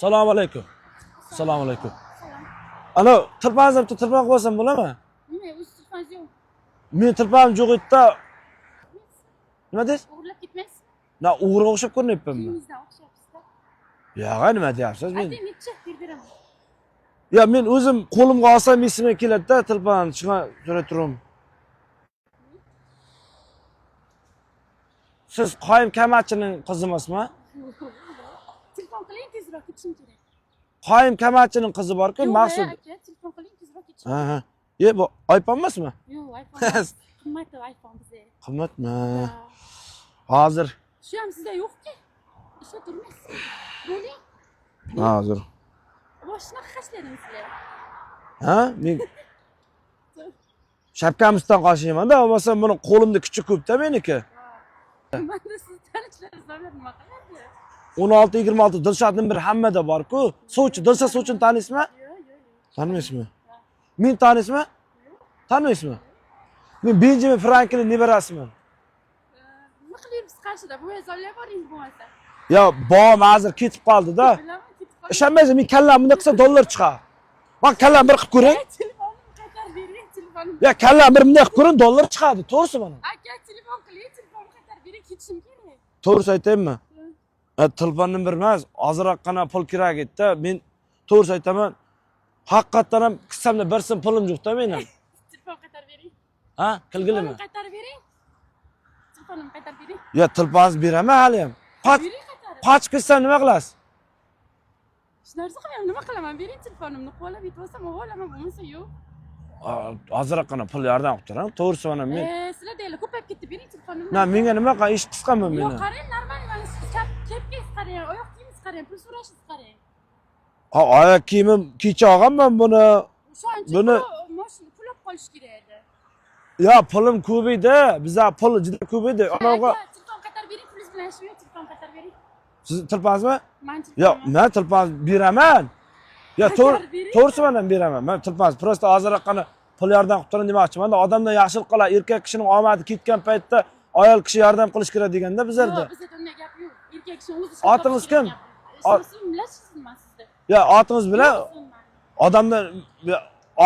Assalomu alaykum. Assalomu alaykum. Ana, tilpangizni bitta tilpan qilib olsam bo'ladimi? Nima, o'z telefoningiz yo'q? Men tilpanim yo'q edi-da. Nima deysiz? O'g'irlab ketmaysizmi? Na, o'g'riga o'xshab ko'rinyapmanmi? Kiyimingizdan o'xshayapsiz-da. Yo'q, nima deyapsiz? Men Ayting, necha berib beraman. Ya men o'zim qo'limga olsam esimga keladi-da, tilpani chiqa so'ray turim. Siz Qoyim Kamachining qizi emasmi? Telefon qiling, tezroq ketishim kerak. Qoyim Kamachining qizi bor-ku, Yo'q, Maqsud. Aka, telefon qiling, tezroq ketishim. Ha, ha. E, bu iPhone emasmi? Yo'q, iPhone emas. Qimmat iPhone bizga. Qimmatmi? Ha. Hozir. Shu ham sizda yo'q-ku. Ishlaturmaysiz. Bo'ling. Hozir. Boshini qashladim sizlar. Ha? Men shapkamizdan qochayman-da, bo'lmasa buni qo'limda kuchi ko'p-da meniki. Manda siz tanishlaringiz borlar, nima qiladi? 16 26 Dilshodning bir hammada bor-ku. Sovchi, Dilshod sovchini taniysizmi? Yo'q, yo'q, yo'q. Tanimaysizmi? Men taniysizmi? Tanimaysizmi? Men Benjamin Franklin nevarasiman. Nima qilyapsiz qarshida? Bu olib boring bo'lmasa. Ya, bobom hozir ketib qoldi-da. Bilaman, ketib qoldi. Ishonmaysiz, men kallam bunday qilsa dollar chiqadi. Bak kallam bir qilib ko'ring. Telefonimni qaytarib bering, telefonimni. Ya kallam bir bunday qilib ko'ring, dollar chiqadi. To'g'risi mana. Aka, telefon qiling, telefonni qaytarib bering, ketishim kerak. To'g'risi aytaymi? Telefonnim bir emas, ozroqgina pul kerak edi-da. Men to'g'risi aytaman, haqiqatdan ham kissamda bir so'm pulim yo'q-da meni. Telefon qaytarib bering. Ha, qilgilimi? Telefonimni qaytarib bering. Telefonimni qaytarib bering. Ya telefoningizni beraman hali ham. Qoch, Bering qaytarib. qochib ketsam nima qilasiz? Hech narsa qilmayman, nima qilaman? Bering telefonimni, qo'llab yetib olsam olaman, bo'lmasa yo'q. Ozroqgina pul yordam qilib turaman. To'g'risi mana men. Sizlar deylar, ko'payib ketdi, bering telefonimni. Na, menga nima qilgan ish qisqaman Yo'q, meni. qarang, normal, mana siz kepkangiz qarang, oyoq kiyimingiz qarang, pul so'rashingiz qarang. Ha, oyoq kiyimim kecha olganman buni. O'shancha mashina pul olib qolish kerak edi. Ya pulim ko'p edi. Bizda pul juda ko'p edi. Anavi Aka, telefon qaytarib bering, pulingiz bilan ishim yo'q, telefon qaytarib bering. siz telefoningizmi? Man Yo, telefonimni. men telefon beraman. Ya to'g'ri, Qaytarib bering. to'g'risi man ham beraman. Men telefon просто ozroqgina pul yordam qilib turing demoqchiman-da. Odamdan yaxshilik qiladi. Erkak kishining omadi ketgan paytda ayol kishi yordam qilish kerak deganda bizlarda. Yo'q, bizda unday gap yo'q. Erkak kishi o'zi Otingiz kim? Ismim bilasizmi man sizni? Ya otingiz bilan Yo'q, ismim mani. odamdan ya,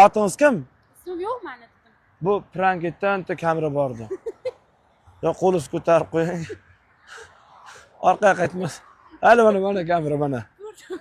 otingiz kim? Ismim yo'q mani dedim. Bu pranketdan bitta kamera bordi. Yo qo'lingizni ko'tarib qo'ying. Orqaga qaytmas. Hali mana mana kamera mana. Ko'rdim.